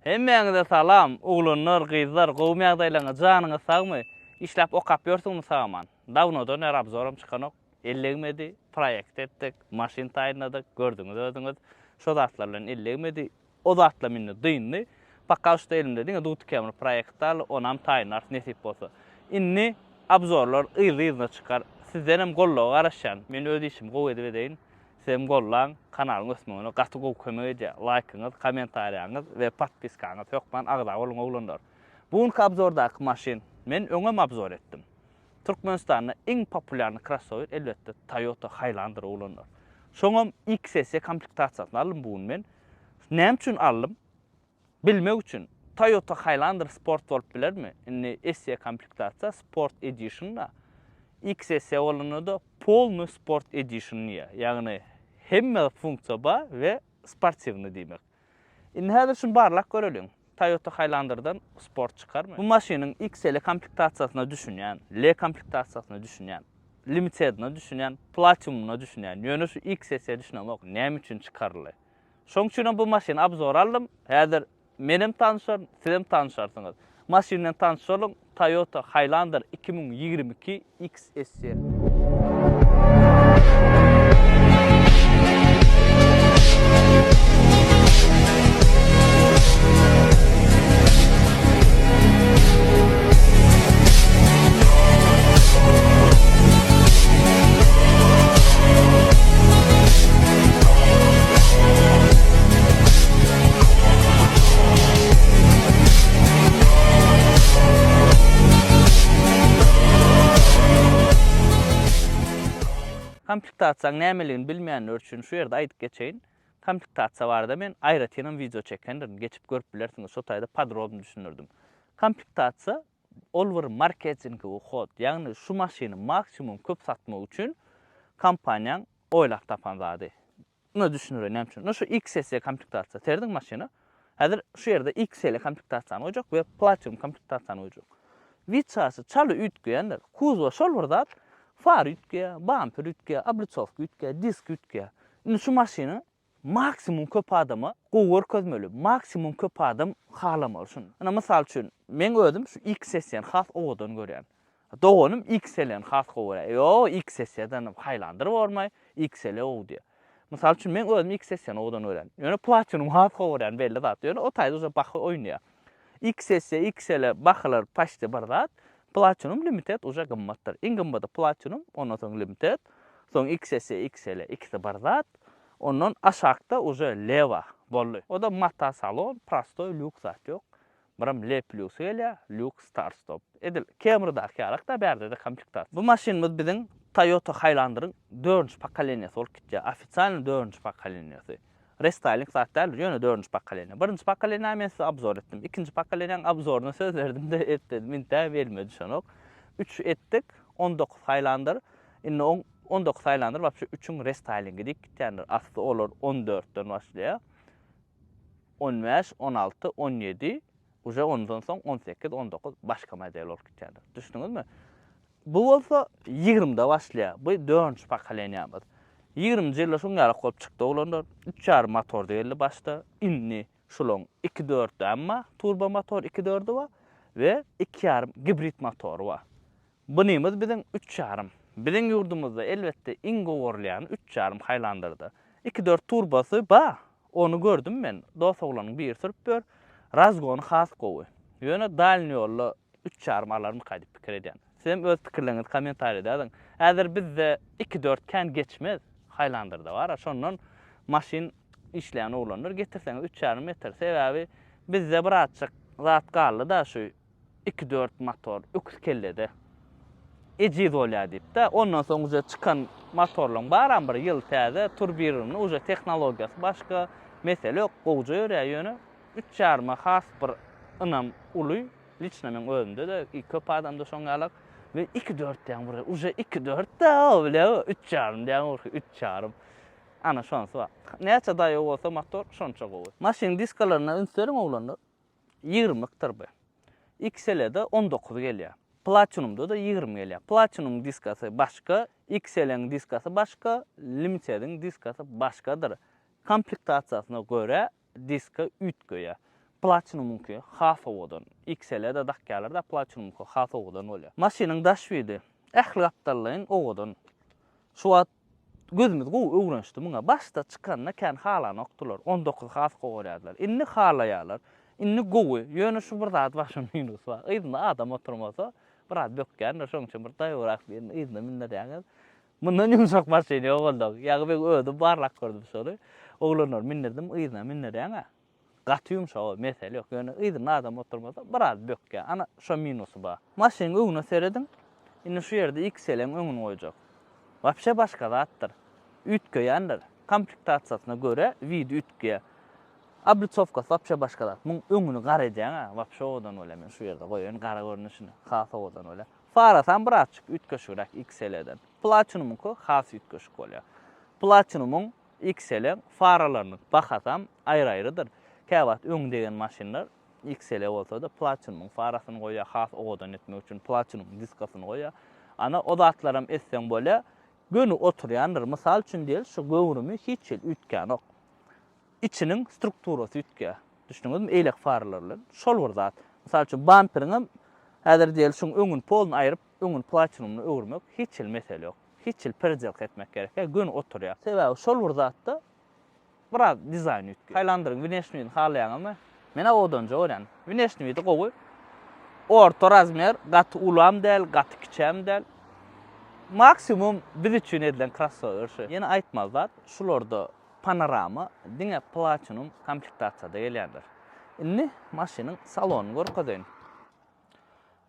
Hemmäňize salam, oglanlar, gyzlar, gowumy ýagdaýlaryňyz, janyňyz sagmy? Işläp okap ýörsüňmi sag-aman? Dawnodan bäri obzoram çykanok, el degmedi, proýekt etdik, maşyn taýynladyk, gördüňiz özüňiz. Şo zatlar bilen el degmedi. O zatlam indi dyndy. Paka şuda elimde diňe Duty Camry proýekt galdy, onam taýynlarys nesip bolsa. Indi obzorlar yzly-yzyna çykar. Sizdenem goldawa garaşýan. Men öz işimi gowy edip edeýin. Sizem gollaň, kanalyň ösmegine gaty gowy kömek edýär. Laýkyňyz, kommentariýaňyz we podpiskaňyz hökman agza boluň oglanlar. Bu günki obzordaky maşyn men öňem obzor etdim. Türkmenistanda iň populýarny krossower elbetde Toyota Highlander oglanlar. Şoňam XSE komplektasiýasyny aldym bu gün men. Näme üçin aldym? Bilmek üçin. Toyota Highlander sport bolup bilermi? Indi SE komplektasiýa Sport Edition-da. XSE bolanda-da polny Sport Edition diýýär. Ýagny hemme funksiýa bar we sportiwnyý diýmek. Indi häzir şuny barlap göreliň. Toyota Highlanderden sport çykarmy? Bu maşynyň XL komplektasiýasyna düşünýän, L komplektasiýasyna düşünýän, Limitedine düşünýän, Platinumyna düşünýän. Ýöne şu XS-e düşünemok, näme üçin çykaryldy? Şoň üçinem bu maşyny obzor aldym. Häzir menem tanyşaryn, sizem tanyşarsyňyz. Maşyn bilen tanyş boluň, Toyota Highlander 2022 XSE. Komplektasiýaň nämeligini bilmeýänler üçin şu ýerde aýdyp geçeýin. Komplektasiýa barada men aýratynam wideo çekendirin, geçip görüp bilersiňiz, şo taýda podrobny düşündirdim. Komplektasiýa ol bir marketingowy hod, ýagny şu maşyny maksimum köp satmak üçin kompaniýaň oýlap tapan zady. Ine düşündireýin näme üçin. Ine şu XSE komplektasiýa serediň maşyna. Häzir şu ýerde XL komplektasiýany goýjak we Platinum komplektasiýany goýjak. Wiçasy çaly üýtgeýändir. Kuzowa şol bir zat. Far üýtgeýär, bamper üýtgeýär, oblitsowka üýtgeýär, disk üýtgeýär. Indi şu maşyny maksimum köp adama gowy görkezmeli. Maksimum köp adam halamaly şuny. Ine mysal üçin meň özüm şu XSE-ni has owadan görýän. Doganym XL-ni has gowy görýär. Ýo, XSE-den Highlander bormaý, XL gowy diýýär. Mysal üçin, men özüm XSE-ni owadan görýän. Ýöne Platinum has gowy görýän belli zat. Ýöne o taýda uje baha oýnaýar. XSE, XL bahalar paçti bir zat. Platinum Limited uje gymmatdyr. Iň gymmady Platinum, ondan soň Limited, soň XSE, XL ikisi bir zat. Ondan aşakda uje Leva boldy. O-da mata salon, prostoý lýuks zat ýok. Biram L plusy gelýär, lýuks start stop. Edil Camry-daky ýalak-da bärde-de komplektasiýa. Bu maşynymyz biziň Toyota Highlander-yň dördünji pokoleniýasy bolup gitýär. Ofitsialnyý dördünji pokoleniýasy. Restaýling zat däldir, ýöne dördünji pokoleniýa. Birinji pokoleniýany men size obzor etdim. Ikinji pokoleniýanyň obzoryna söz berdim-de etmedim. Intägem elime düşenok. Üç etdik, 19 Highlander. Indi oň 19 Highlander wapşe üçüň restaýlingi diýip gitýändir. Asly olar 14-den başlaýar. 15, 16, 17, uje ondan soň 18, 19 başga model bolup gitýändir. Düşdüňizmi? Bu bolsa 20-de başlaýar. Bu dördünji pokoleniýamyz. 20-nji ýylda şuň ýalak bolup çykdy oglanlar. Üç ýarym motorda geldi başda. Indi şulaň iki dörtdi emma turbo motor iki dördi bar we iki ýarym gibrid motory bar. Bunymyz biziň üç ýarym. Biziň ýurdumyzda elbetde iň gowurylýany üç ýarym Highlanderda. Iki dört turbasy ba. Ony gördüm men. Dos oglanyň biri sürüp ýör. Razgony has gowy. Ýöne dalny ýolda üç ýarym alarmyka diýip pikir edýän. Sizem öz pikirleriňizi kommentariýada ýazyň. Häzir bizde iki dört kän geçmez. Highlanderda bar-a. Şondan maşyn işleýän oglanlar getirseňiz üç ýarym getir. Sebäbi bizde birazjyk zat galdy-da şu iki dört motor öküz kellede ejiz bolýar diýipde ondan soň uje çykan motorlaryň baram bir ýyl täze turbirowny uje tehnologiýasy başga mesele ýok gowja ýörýär ýöne üç ýaryma has bir ynam uly liçno meň özümde-de i köp adamda şoň ýalak we iki dört diýýäň bir uje iki dört da o bilýäňmi üç ýarym diýýäň bir üç ýarym ana şonsy bar näçe daýaw bolsa motor şonça gowy. Maşynyň diskalaryna üns beriň oglanlar. Ýigrimlikdir bu. XL-de 19 gelýär. Platinumda-da 20 gelýär. Platinumyň diskasy başga, XL-iň diskasy başga, Limited-iň diskasy başgadyr. Komplektasiýasyna görä diska üýtgeýär. Platinumyňky has owadan. XL-e-de dakýarlar-da, Platinumyňky has owadan bolýar. Maşynyň daş widi ähli gapdallaýyn owadan. Şu wagt gözümiz gowy öwrenişdi muňa. Başda çykanda kän halanokdylar. 19 has gowy görýärdiler. Indi halaýarlar. Indi gowy. Ýöne şu bir zat bar, şu minus bar. Yzynda adam oturmasa biraz bökýändir. Şonuň üçin bir daýawrak birini yzyna mündirýäňiz. Mundan ýumşak maşyn ýok onda. Ýaňy men özüm barlap gördüm şony. Oglanlary mündirdim, yzyna mündirýäň-ä. Gaty ýumşak o, mesele ýok. Ýöne yzynda adam oturmasa biraz bökýär. Ana şo minusy bar. Maşynyň öňüne serediň. Indi şu ýerde XL-iň öňüni goýjak. Wapşe başga zatdyr. Üýtgeýändir. Komplektasiýasyna görä widi üýtgeýär. Oblicowkasy wapşe başga zat. Muň öňüni gara edýäň-ä, wapşe owadan bolýar. Men şu ýerde goýaýyn gara görnüşini. Has owadan bolýar. Farasam birazjyk üýtgeşigräk XL-den. Platinumyňky has üýtgeşik bolýar. Platinumyň XL-iň faralarynyň bahasam aýry-aýrydyr. Käwagt öň degen maşynlar XL bolsa-da Platinumyň farasyny goýýar, has owadan etmek üçin Platinumyň diskasyny goýýar. Ana, o zatlaram etseň bolýar. Göni oturýandyr. Mysal üçin diýeli, şu göwrümi hiç hili üýtgänok. Içiniň strukturasy üýtgýär. Düşdüňizmi? Eýleki faralar bilen şol bir zat. Mysal üçin, bamperiňem häzir diýeli şuň öňüni polny aýryp, öňüni platinumyna öwürmek hiç hili mesele ýok. Hiç hili peredelka etmek gerek däl, göni oturýar. Sebäbi şol bir zatda biraz dizaýn üýtgeýär. Highlanderyň wneşnyny halaýaňyzmy? Men-ä owadanja görýän. Wneşnyny gowy. Orta razmer, gaty ulam däl, gaty kiçem däl. Maksimum biz üçin edilen krossower şu. Ýene aýtmaly zat, şularda panorama diňe platinum komplektasiýada gelýändir. Indi maşynyň salonyny görkezeýin.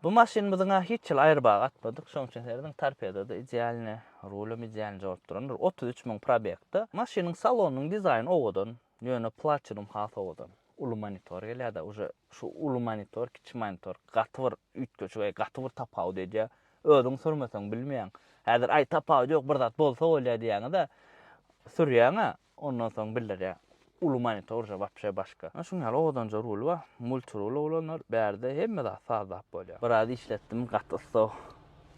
Bu maşynymyzyň-a hiç hili aýry-bagy atmadyk, şonuň üçin serediň torpeda-da idealny, rulem idealnyja bolup durandyr. 33 müň probegda. Maşynyň salonynyň dizaýny owadan, ýöne platinum has owadan. Uly monitor gelýär-de, uje şu uly monitor, kiçi monitor gaty bir üýtgeşik, gaty bir tapawut edýär. Özüň sürmeseň bilmeýäň. Häzir aý tapawudy ýok, bir zat bolsa bolýar diýýäňiz-de, sürýäň-ä, Ondan soň bildirýär. Uly monitor uje wapşe başga. Ana şuň ýaly owadanja ruly bar. Multirul oglanlar. Bärde hemme zat sazlap bolýar. Biraz işletdim gaty yssy.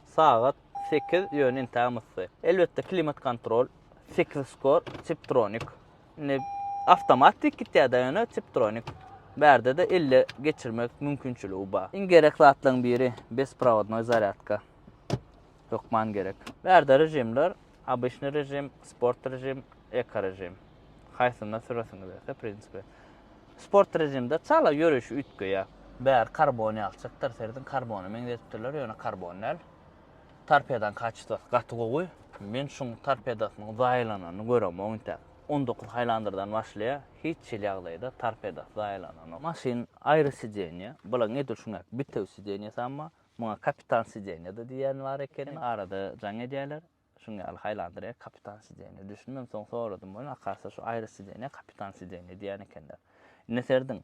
Sagat 8 ýöne entägem yssy. Elbetde klimat kontrol 8 skor tiptronik. Indi awtomat diýip gitýär-de ýöne tiptronik. Bärde-de elle geçirmek mümkinçiligi bar. Iň gerek zatlaryň biri besprovodnoý zarýadka. Hökman gerek. Bärde režimler Obyçny režim, sport režim, eko režim. Haýsynda süresiňiz gelse, prinsipi. Sport režimde çala ýörişi üýtgeýär. Bäri karbon ýaly çykdyr, serediň karbona meňzedipdirler, ýöne karbon däl. Torpedaň kaçestwasy gaty gowy. Men şuň torpedasynyň zaýalananyny göremok intäk. 19 Highlander-dan başlaýar, hiç hili ýagdaýda torpedasy zaýalananok. Maşyn aýry sidenýe, bulaň edil şuňak bitewi sidenýesi amma Muňa kapitan sidenýa-da diýýän bar ekeni. Arada jaň edýärler. Şuň ýaly haýlandyrýar kapitan sidenýa. Düşünmem soň soradym welin akasa şu aýry sidenýa kapitan sidenýa diýýän ekenler. Indi serediň.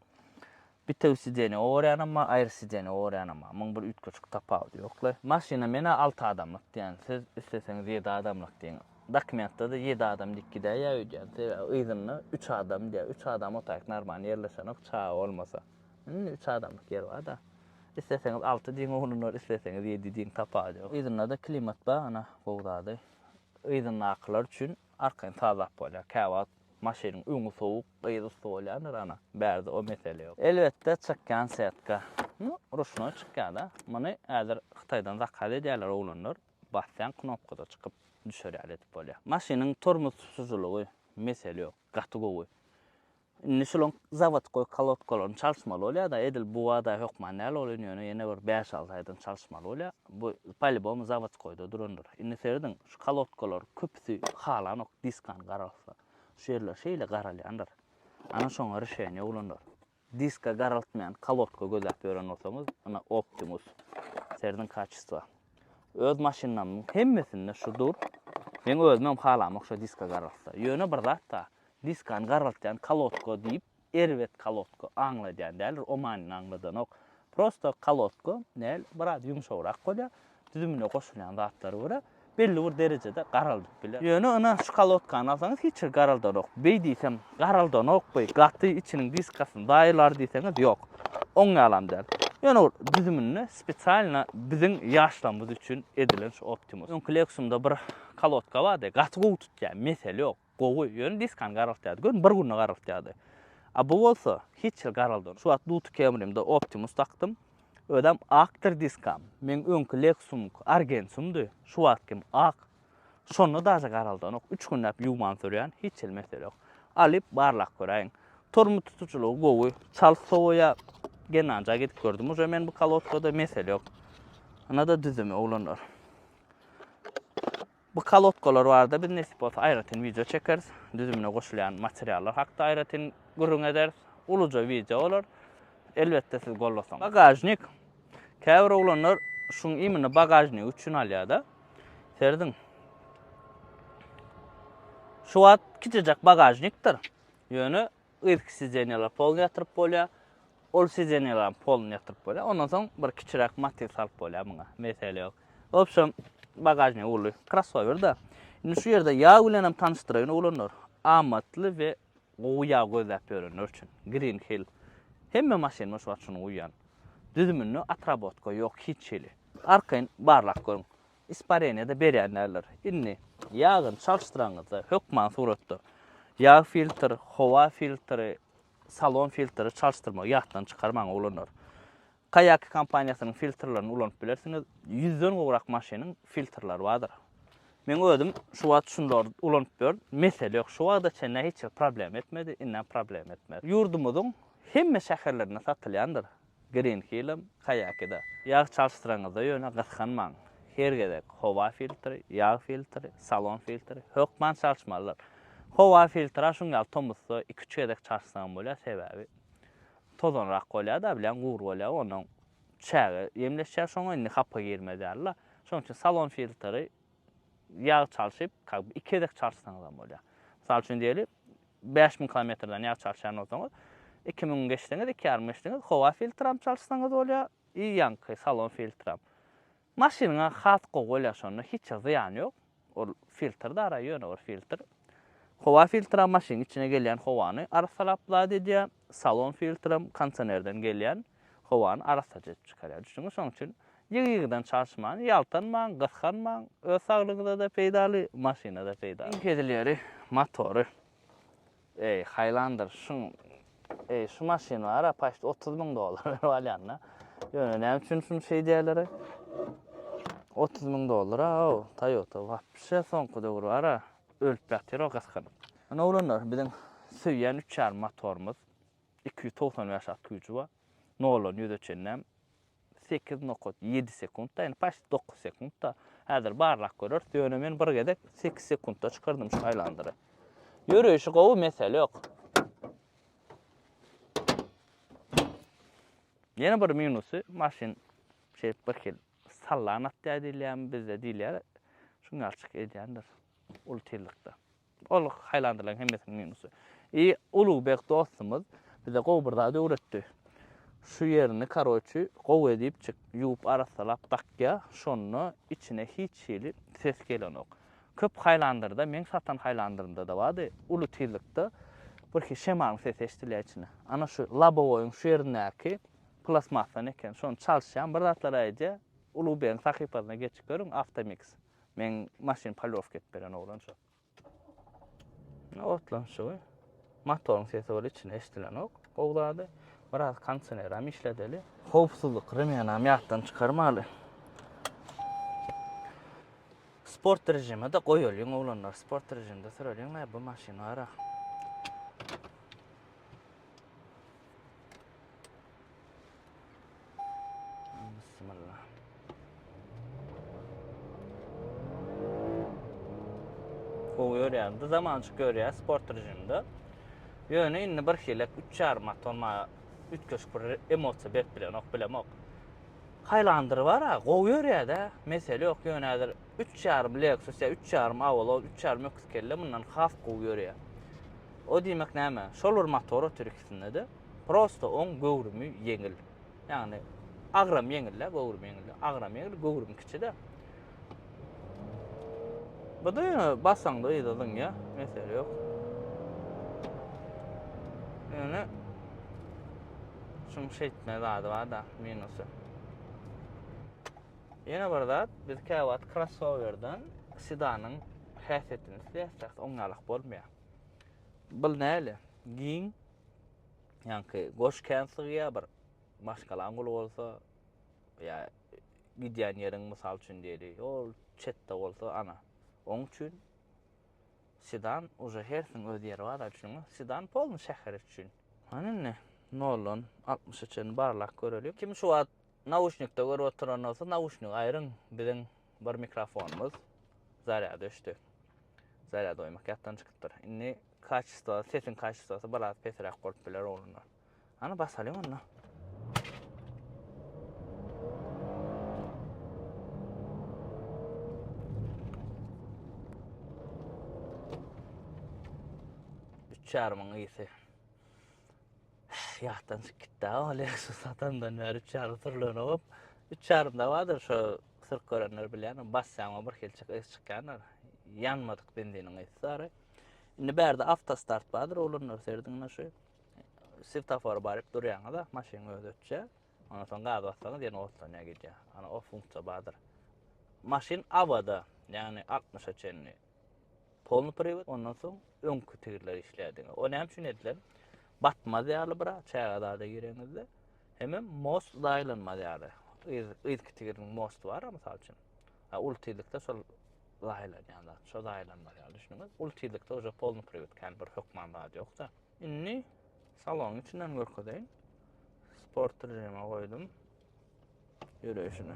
Bitewi sidenýa gowarýanam bar, aýry sidenýa gowarýanam bar. Muň bir üýtgeşik tapawudy ýok-la. Maşyna men-ä alty adamlyk diýýän. Siz isleseňiz ýedi adamlyk diýiň. Dokumentde-de ýedi adam diýip gidäýýär öýdýän. Sebäbi yzynda üç adam diýýär. Üç adam otaýyk normalny ýerleşenok çaga bolmasa. Indi üç adamlyk ýer bar-da. Isleseňiz alty diýiň oglanlar, isleseňiz ýedi diýiň tapawudy ýok. Yzynda-da klimat bar, ana gowy zady. Yzyndakylar üçin arkaýyn sazlap bolýar. Käwagt maşynyň öňi sowuk, yzy yssy bolýandyr ana. Bärde o mesele ýok. Elbetde çykýan setka. Nu, ruşnoý çykýar-da. Muny häzir Hytaýdan zakaz edýärler oglanlar. Basýaň knopkada çykyp düşer ýaly edip bolýar. Maşynyň tormoz tutujylygy mesele ýok. Gaty gowy. Indi şulaň zawodkoý kolodkalaryny çalyşmaly bolýar-da, edil bu wada hökman däl ol ýöne ýene bir bäş-alty aýdan çalyşmaly bolýar. Bu polýubomy zawodskoýda durandyr. Indi serediň, şu kolodkalar köpüsi halanok diskany garaltsa. Şu ýerler şeýle garalýandyr. Ana şoňa rişeniýe oglanlar. Diska garaltmaýan kolodka gözläp ýören bolsaňyz, ynha Optimus. Serediň kaçestwa. Öz maşynlamyň hemmesinde şu dur. Meň özümem halamok şo diska garaltsa. Ýöne bir zat bar. Diskany garaltýan kolodka diýip erbet kolodka aňladýan däldir, o manyny aňladanok. Prosto kolodka näl biraz ýumşagrak bolýar, düzümine goşulýan zatlara görä belli bir derejede garaldyp biler. Ýöne ynha şu kolodkany alsaňyz hiç ýeri garaldanok. Beý diýsem garaldanok bu, gaty içiniň diskasyny zaýalar diýseňiz ýok. Oň ýalam däl. Ýöne bir düzüminde spesialno biziň ýaşlarymyz üçin edilen şu Optimus. Öňki Lexusymda bir kolodka bardy, gaty gowy tutýar, mesele ýok. Gowy, ýöne diskany garaltýardy. Göni bir günde garaltýardy. A bu bolsa hiç hili garaldanok. Şu wagt Duty Camry-mde Optimus dakdym. Özem akdyr diskam. Meň öňki Lexus-umky Argentium-dy. Şu wagtkim ak. Şonda daže garaldanok. Üç günläp ýuwman sürýän, hiç hili mesele ýok. Alyp barlap göräýiň. Tormy tutujylygy gowy. Çalt sowaýar. Gennanja gidip gördüm uje men bu kolodkada mesele ýok. Ynada düzümi oglanlar. Bu kolodkalar barada biz nesip bolsa aýratyn wideo çekeris. Düzümine goşulýan materiallar hakda aýratyn gürrüň ederis. Uluja wideo bolar. Elbetde siz gollasaňyz. Bagažnik. Käbir oglanlar şuň imini bagažnigi üçin alýar-da. Serediň. Şu wagt kiçijek bagažnikdir. Ýöne yzky sidenýalar polny ýatyryp bolýar. Ol sidenýalaryň poluny ýatyryp bolýar. Ondan soň bir kiçiräk matiz salyp bolýar muňa. Mesele ýok. Wobşem, bagažnik uly. Krossower-da. Indi şu ýerde ýag bilen hem tanyşdyraýyn oglanlar. Amatly we gowy ýag gözläp ýörenler üçin. Green Hill. Hemme maşynyma şu wagt şuny guýýan. Düzüminde otrabotka ýok hiç hili. Arkaýyn barlap görüň. Ispareniýa-da berýän däldir. Indi ýagyny çalyşdyraňyzda hökman suratda ýag filtr, howa filtri, salon filtri çalyşdyrmagy ýatdan çykarmaň oglanlar. Kayaki kompaniýasynyň filtrlerini ulanyp bilersiňiz. Ýüzden gowrak maşynyň filtrleri bardyr. Men özüm şu wagt şunlary ulanyp ýörün. Mesele ýok. Şu wagta çenli hiç bir problem etmedi, indem problem etmez. Ýurdumyzyň hemme şäherlerinde satylýandyr. Green Hill-em, Kayaki-de. Ýag çalyşdyraňyzda ýöne gysganmaň. Her gezek howa filtri, ýag filtri, salon filtri hökman çalyşmalydyr. Howa filtra şuň ýaly tomusda iki-üç gezek çalyşsaňam bolýar, sebäbi tozanrak bolýar-da, bilýäň, gury bolýar, ondan çäge ýemleşýär şoňa, indi hapa girmez ýaly-da. Şonuň üçin salon filtri ýag çalşyp, kak bi iki gezek çalyşsaňyzam bolýar. Mysal üçin diýeli, 5000 kilometrden ýag çalyşýan bolsaňyz, 2000 geçseňiz, iki ýarym geçseňiz, howa filtram çalyşsaňyz bolýar, i ýaňky salon filtram. Maşynyňa has gowy bolýar şonda, hiç bir zyýany ýok. Ol filtr dara ýöne bir filtr. Howa filtram maşynyň içine gelýän howany arassalap zat edýär. Salon filtram kondisionerden gelýän howany arassaja edip çykarýar. Düşündiňmi? Şonuň üçin ýygy-ýygydan çalyşman, ýaltanmaň, gysganmaň. Öz saglygyňyza-da peýdaly, maşyna-da peýdaly. Iň hezil ýeri motory. Eý Highlander şuň eý şu maşyn bara paçti 30 müň dollar berip alýanda. Ýöne näme üçin şuny şeýdýärler? 30 müň dollar a Toyota wapşe soňky döwür bara ölüp ýatyr o gysganyp. Ine oglanlar biziň söýýän 3,5 motorymyz 295 at güýji bar. Noldan ýüze çenlem 8.7 sekuntda, ýani paçti 9 sekuntda. Häzir barlap göreris. Ýöne men bir gezek 8 sekuntda çykardym şu Highlandery. Ýöreýşi gowy, mesele ýok. Ýene bir minusy, maşyn şeýdip bir hil sallan atýar diýilýärmi bizde diýilýär. Şuň ýaly çyk edýändir uly tizlikde. Ol Highlanderlaryň hemmesiniň minusy. I Ulugbek dostumyz bize gowy bir zat öwretdi. Şu ýerini karoçi gowy edipjik ýuwup arassalap dakýa, şonda içine hiç hili ses gelenok. Köp Highlanderda, meň satan Highlanderimde-de bardy, uly tizlikde bir hili şemalyň sesi eşidilýär içine. Ana şu lobowoýyň şu ýerindäki plastmassadan eken. Şony çalyşýan bir zatlar aýdýar. Ulugbegiň sahypasyna geçip görüň, Avtomix. Meň maşyn polirowka edip beren oglan şo. Otlanyşygy. Motoryň sesi bol içine eşidilenok. Gowy zady. Biraz kondisioneram işledeli. Howpsuzlyk remenam ýatdan çykarmaly. Sport rejime de goýalyň oglanlar. Sport rejimde süreliň bu maşyn bara. Bismillah. Gowy görýän. Bu zamançyk görýär sport rejimde. Ýöne indi bir hilek 3,5 motor maňa üýtgeşik bir emosiýa berip bilenok, bilemok. Highlander bar-a, gowy ýörýär-de, mesele ýok. Ýöne häzir 3,5 Lexus ýa 3,5 Avalon, 3,5 öküz kelle mundan has gowy ýörýär. O diýmek näme? Şol bir motor otyr ikisinde-de. Prosta oň göwrümi ýeňil. Ýagny agramy ýeňil-de, göwrümi ýeňil. Agramy ýeňil, göwrümi kiçi-de. Bu da ýöne basaňda yza zyňýar, mesele ýok. Ýöne şuň şeýtme zady bar-da, minusy. Ýene bir zat, biz käwagt krossowerden sedanyň häsiýetini isleýäs, oň ýalak bolmaýar. Bul näle? Giň. Ýaňky goş kän sygýar bir maşgalaň uly bolsa ýa gidýän ýeriň mysal üçin diýeli, ol çetde bolsa ana. Oň üçin sedan uje hersiniň öz ýeri bar düşüniňmi? Sedan polny şäher üçin. Hany indi noldan altmyşa çenli barlap göreli. Kim şu wagt nauşnikde görüp oturan bolsa nauşnigi aýryň biziň bir mikrofonymyz zarýady öçdi. Zarýad goýmak ýatdan çykypdyr. Indi kaçestvo, sesiň kaçestwosy biraz pesräk bolup biler oglunda. Ana basalyň onda. Üç ýarymyň ysy. Ýatdan çykyp gitdi o Lexus satandan bäri üç ýarym sürlenok. Üç ýarymda bardyr şo sürüp görenler bilýän, basýaň bir hili çyk ys çykýandyr. Ýanmadyk benziniň ysy sary. Indi bärde awtostart bardyr oglanlar serediň şu. Swetofora baryp durýaňyz-a, maşynyň özi öçýär. Ondan soň gaz bassaňyz ýene otlanýar gidýär. Ana o funksiýa bardyr. Maşyn awada, ýagny 60-a çenli polny priwod, ondan soň öňki tigirler işleýär diňe. O näme üçin edilen? Batmaz ýaly bira çäge zada gireňizde, hemem most zaýalanmaz ýaly. Yz, yzky tigiriniň mosty bar, mysal üçin. Ha, uly tizlikde şol zaýalanýan zat, şo zaýalanmaz ýaly düşüniňiz. Uly tizlikde uje polny priwod kän bir hökman zat ýok-da. Indi salonyň içinden görkezeýin. Sport rejime goýdum. Ýöreýşini.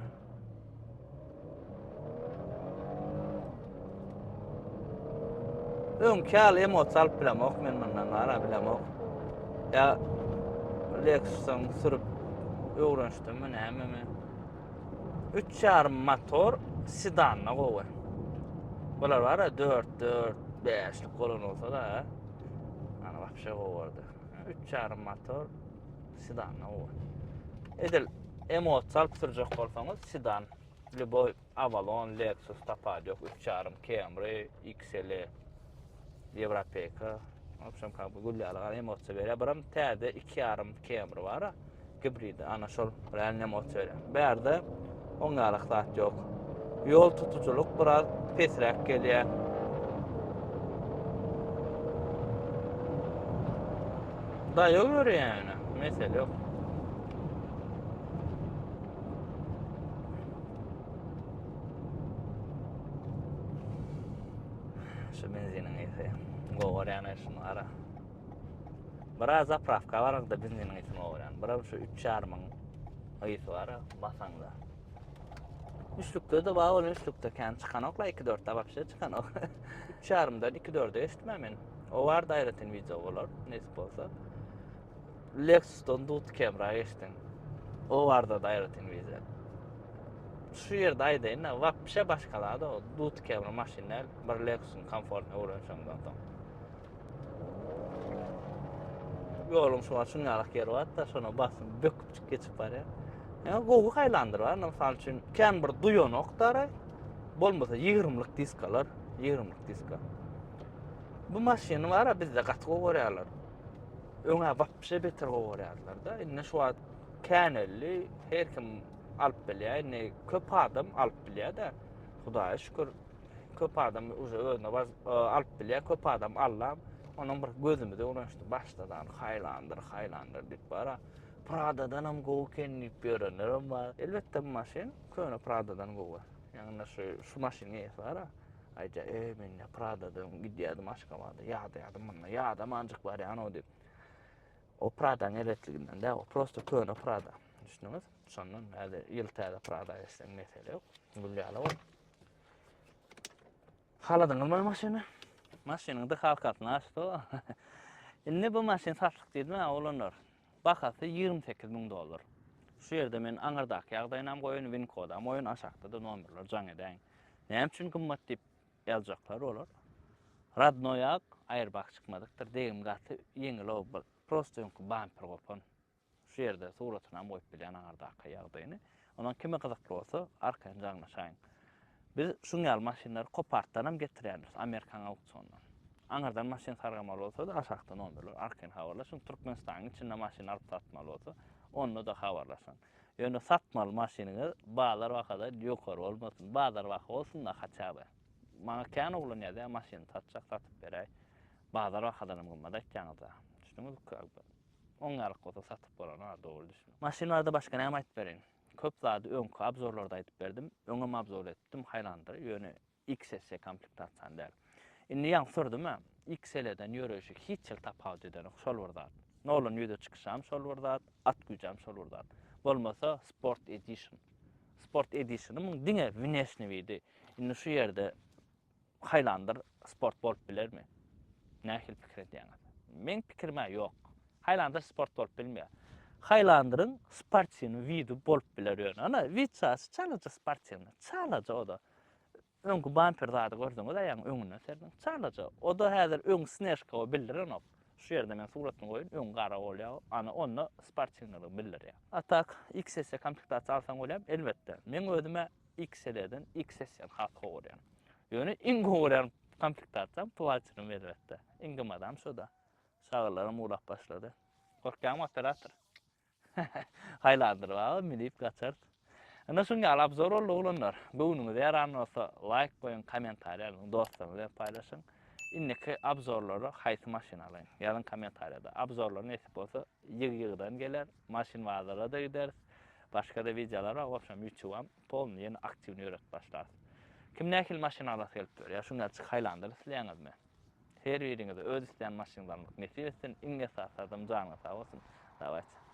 Öňki ýaly emosiýa alyp bilemok men mundan bara bilemok. Ýa Lexus'dan sürüp öwrenişdimmi nämemi. 3,5 motor sedanda gowy. Bular bar ya 4 4 5lik bolan bolsa da ana wapşe gowy boldy. 3,5 motor sedanda gowy. Edil emosiýa alyp sürjek bolsaňyz sedan lýuboý Avalon, Lexus tapady ýok, 3,5 Camry, XL, Ýewropeyka. Wapşem kak bu gül ýaly emosiýa berýär. Biram täze 2,5 Camry bar. Gibridi ana şol realny emosiýa berýär. Bärde oň ýaly zat ýok. Ýol tutujylyk biraz pesräk gelýär. Daýaw ýörýär ýöne, mesele ýok. Şu benziniň ysy gowarýan şuny ara. Biraz zapravka baraňda benziniň ysyny gowarýan. Biram şu üç ýarymyň ysy bar basaňda. Üçlükde-de bar ol üçlükde kän çykanok la 2 4-de wapşe çykanok. Üç ýarymdan 2 4-e geçdim men. O barda aýratyn wideo bolar, nesip bolsa. Lexus'dan Dut Camry-a geçdiň. O barda-da aýratyn wideo. Şu ýerde aýdaýyn-da, wapşe başga zat o. Dut Camry maşyn däl, bir Lexus'yň komfortyny öwrenişeňden soň. Ýoluň şu wagt şuňňalak ýeri bar-da, şona basym böküpjik geçip barýar. Ýa gowy haýlandyr bar, mysal üçin, kän bir duýanok dara. Bolmasa 20-lik diskalar, 20-lik diska. Bu maşyny bar-a bizde gaty gowy görýärler. Öňä wapşe beter gowy görýärdiler-de. Indi şu wagt käneldi, her kim alyp bilýär. Indi köp adam alyp bilýär-de. Hudaýa şükür köp adam uje özüne alyp bilýär, köp adam allam. Onuň bir gözümiz öwrenişdi. Başdadan haýlandyr, haýlandyr diýip bara. Pradadan hem gowy eken diýip ýörenler hem bar. Elbetde bu maşyn köne Pradadan gowy. Ýagny şu şu maşynyň eýesi bar-a. Aýdýar, "Eý, men ne Pradada gidýärdim Aşgabada, ýadaýardym munda, ýadamanjyk barýan o" diýip. O Pradanyň erbetliginden däl, o prosto köne Prada. Düşündiňiz? Şondan häzir ýyl täze Prada geçseň mesele ýok. Gül ýaly bol. Haladyňyzmy maşyny? Maşynyň dyhalkasyny açdy. Indi bu maşyn satlyk diýdim ha oglanlar. Bahasy 28 müň dollar. Şu ýerde men aňyrdaky ýagdaýynam goýun, win kodam goýun, aşakda-da nomerler jaň edäýiň. Näme üçin gymmat diýip ýazjaklar bolar. Radnoý ak, aýrbak çykmadykdyr. Degim gaty ýeňil o bir prosto öňki bamper gopan. Şu ýerde suratynam goýup bilýän aňyrdaky ýagdaýyny. Ondan kime gyzykly bolsa, arkaýyn jaňlaşaýyň. Biz şuň ýaly maşynlary Kopartdanam getirýändiris, Amerikan auksionyndan. Aňyrdan maşyn sargamaly bolsa-da aşakda nomerler, arkaýyn habarlaşyň. Türkmenistanyň içinde maşyn alyp satmaly bolsa, onda-da habarlaşyň. Ýöne satmaly maşynyňyz bazar bahadan ýokary bolmasyn. Bazar baha bolsun-da haça by. Maňa kän oglan ýazýar, maşyny satjak, satyp beräý. Bazar bahadanam gymmat aýtýaňyz-a. Düşdüňizmi? Oň ýalyk bolsa satyp bolanok a dogry düşüniň. Maşyn barada başga näme aýdyp bereýin? Köp zady öňki obzorlarda aýdyp berdim. Öňem obzor etdim Highlander ýöne XSE komplektasiýany däl. Indi ýaňy sürdüm-ä, XL-den ýöreýşi hiç hili tapawut edenok, şol bir zat. Noldan ýüze çykyşam şol bir zat, at güýjem şol bir zat. Bolmasa Sport Edition. Sport Editiony muň diňe wneşni widi. Indi şu ýerde Highlander sport bolup bilermi? Nähili pikir edýäňiz? Meň pikirim-ä ýok. Highlander sport bolup bilmeýär. Highlanderiň sportiwnyý widi bolup biler ýöne. Ana, wid çasy çalaja sportiwnyý, çalaja o-da. Öňki bamper zady gördüňiz-ä ýaňy öňünden serediň. Çalaja. O-da häzir öň snežka bildirenok. Şu ýerde men suratyny goýun, öň gara bolýar. Ana, onda sportiwnylygy bildirýär. A tak, XS komplektasiýa alsaň bolýarmy? Elbetde. Meň özüm-ä XL-den XS-ni has gowy görýän. Ýöne iň gowy görýän komplektasiýam Platinum elbetde. Iň gymmadam şo-da. Şagyrlaram uwlap başlady. Gorkýaňmy operator? Haýlandyr baba, münip gaçarys. Ine şuň ýaly obzor boldy oglanlar. Göwnüňize ýaran bolsa laýk goýuň, kommentariý ýazyň, dostlaryňyz bilen paýlaşyň. Indiki obzorlara haýsy maşyn alaýyn? Ýazyň kommentariýada. Obzorlar nesip bolsa ýygy-ýygydan geler. Maşyn bazara-da gideris. Başga-da wideolar bar, wobşem ýutubam polny ýene aktiwny ýöretip başlarys. Kim nähili maşyn alasy gelip dur? Ýa şuň ýaly Highlander isleýäňizmi? Her biriňize öz isleýän maşynyňyzy almak nesip etsin. Iň esasy adam janyňyz sag bolsun. Dawayt.